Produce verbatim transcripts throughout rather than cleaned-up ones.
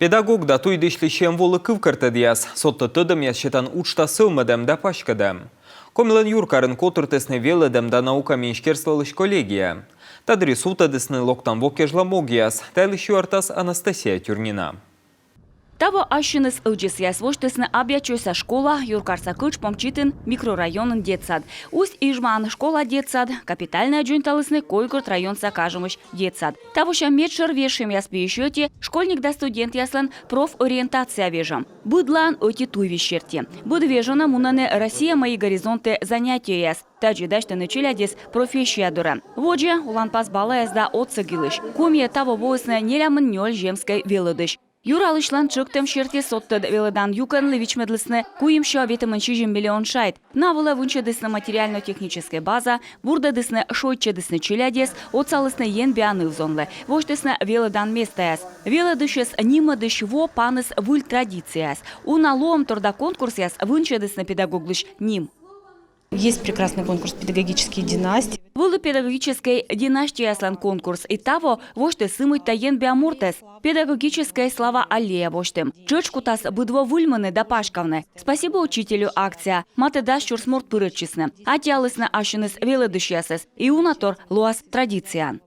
Педагог да туй дасьлы сиӧм волы кывкӧртӧдъяс. Содтӧд тӧдӧмъяс сетан уджтас сӧвмӧдӧм да паськӧдӧм. Комилӧн юркарын котыртісны велӧдӧм да наука министерстволысь коллегия. Та дырйи сувтӧдісны локтан во кежлӧ могъяс. Та йылысь юӧртас Анастасия Тюрнина. Таво ассьыныс ӧдзӧсъяс восьтісны Абъячойса школа, юркарса Кытш помчитын микрорайонын детсад, Усть-Ижмаын школа, детсад, капитальнӧя дзоньталісны Койгорт районса Кажӧмысь детсад. Тавосянь медшӧр вежсьӧмъяс пиысь ӧти — школьник да студентъяслӧн профориентация вежӧм. Быдлаын ӧти туйвизь серти. Быд вежонӧ мунӧны «Россия — мои горизонты» занятиеяс. Тадзи дасьтӧны челядьӧс профессия дорӧ. Водзӧ оланпас балаяс да отсӧг йылысь. Комиӧ таво воисны нелямын нёль земскӧй велӧдысь. Юралысьлӧн тшӧктӧм серти содтӧд велӧдан юкӧнлы вичмӧдлісны куимсё ветымын сизим миллион шайт. На вылӧ вынсьӧдісны материально-техническӧй база, бурдӧдісны, шойччӧдісны челядьӧс, отсалісны енбиа ныв-зонлы, восьтісны велӧдан местаяс. Велӧдысьӧс нимӧдысь во паніс выль традицияяс. Уна лоӧмтор да конкурсъяс вынсьӧдісны педагоглысь ним. Есть прекрасный конкурс «Педагогические династии». Вӧлі педагогическӧй династияяслӧн конкурс, и таво восьтіс сымында енбиа мортӧс. Педагогическӧй слава аллея восьтім. Тшӧтш кутас быд во выльмыны да паськавны. «Спасибо учителю» акция. Матӧ дас сюрс морт пырӧдчисны. Аттьӧалісны ассьыныс велӧдысьясӧс. И уна тор лоас традицияӧн.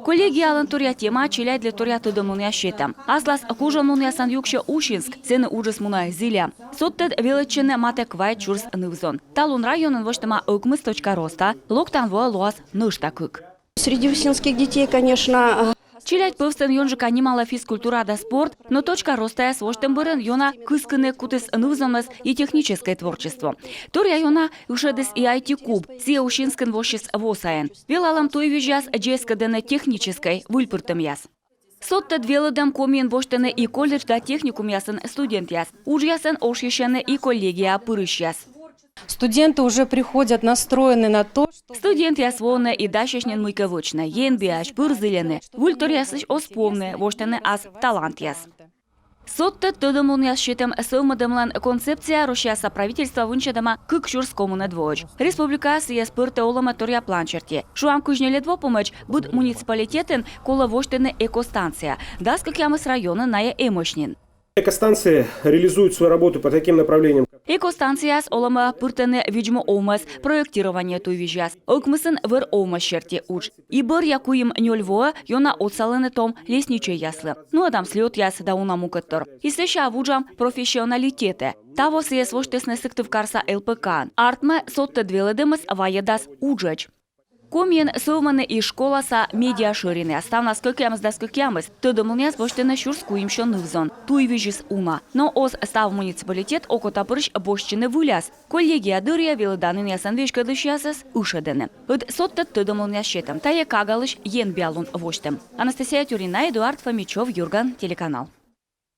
Коллегиялӧн торъя тема — челядьлы торъя тӧдӧмлунъяс сетӧм. Аслас кужанлунъясӧн юксьӧ Усинск, сэні уджыс мунӧ зіля. Содтӧд велӧдчӧны матӧ квайт сюрс ныв-зон. Талун районын восьтӧма ӧкмыс точка роста, локтан воӧ лоас нӧшта кык. Среди усинских детей, конечно, а, Челядь пӧвстын ёнджыка нималӧ физкультура да спорт, но точка ростаяс восьтӧм бӧрын ёна кыскыны кутіс ныв-зонмӧс и техническӧй творчество. Торъя ёна ышӧдіс и ай ти-куб, сійӧ Усинскын воссис во сайын. Велалӧм туйвизьяс дзескӧдӧны техническӧй выльпыртӧмъяс. Содтӧд велӧдӧм Комиын восьтӧны и колледж да техникумъясын студентъяс. Уджъясӧн ошйысьӧны и коллегияӧ пырысьяс. Студенты уже приходят настроены на то, что... Студентъяс воӧны и дасьӧсь нин мыйкӧ вӧчны, енбиаӧсь, пыр зільӧны, выльторъясысь оз помны, восьтӧны ас талантъяс. Содтӧд тӧдӧмлунъяс сетӧм сӧвмӧдӧмлӧн концепция Россияса правительство вынсьӧдӧма кык сюрс комынӧд воӧдз. Республикаӧ сійӧс пӧртӧ олӧмӧ торъя план серти. Шуам, кызь нёльӧд во помӧдз быд муниципалитетын колӧ восьтыны экостанция. Дас кӧкъямыс районын найӧ эмӧсь нин. Экостанции реализуют свою работу по таким направлениям. Экостанцияяс олӧмӧ пыртӧны видз-му овмӧс, проектирование туйвизьяс. Ӧкмысын вӧр овмӧс серти удж. И бӧръя куим-нёль воӧ ёна отсалӧны том лесничӧйяслы. Нуӧдам слётъяс да уна мукӧдтор. И сэсся вуджам профессионалитетӧ. Таво сійӧс восьтісны Сыктывкарса ЛПК-ын. Артмӧ, содтӧд велӧдӧмыс вайӧдас уджӧдз. Комиын сӧвмӧны и школаса медиашӧринъяс. Ставнас кӧкъямысдас кӧкъямыс. Тӧдӧмлунъяс босьтӧны сюрс куимсё ныв-зон. Туйвизьыс уна. Но оз став муниципалитет окотапырысь босьтчыны выльяс. Коллегия дырйи велӧданінъясӧн веськӧдлысьясӧс ышӧдӧны. Ӧд содтӧд тӧдӧмлунъяс сетӧм — тайӧ кагалысь енбиалун восьтӧм. Анастасия Тюрнина, Эдуард Фомичев, «Юрган» телеканал.